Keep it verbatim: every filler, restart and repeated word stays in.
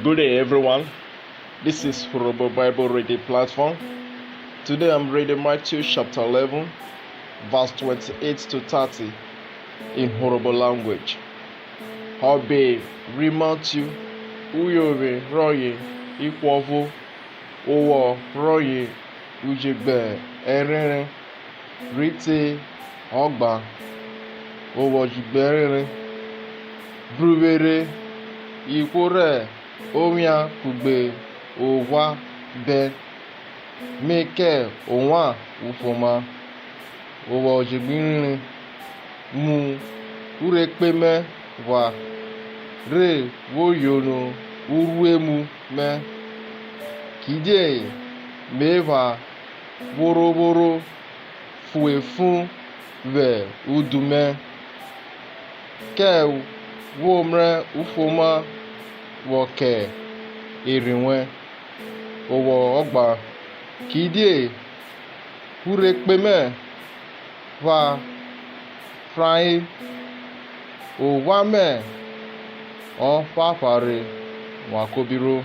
Good day, everyone. This is Urhobo Bible Reading Platform. Today I'm reading Matthew chapter eleven, verse twenty-eight to thirty in Urhobo language. Ọbe ri Matthew, uyovwin rọye ihwo ọvo, owọ rọye uje gbe ẹrenren rhi te ọgban. Owọ uje gbe ẹrenren. Bru vwe rhe, ihwo rẹ owian kugbe oghwa bẹn, me kẹ ovwan ufuoma. Owọ uje gbe irhirin. Mu urhekpe mẹ ghwa, re wo yono uruemu mẹ, kidie me epha vworovworo fuefun vwẹ udu mẹ, kẹ wo mrẹ ufuoma vwọ kẹ erhi wẹn. Owọ ọgban. Kidie urhekpe mẹ pha frae, oghwa mẹ ọ pha phare wan kobiruo.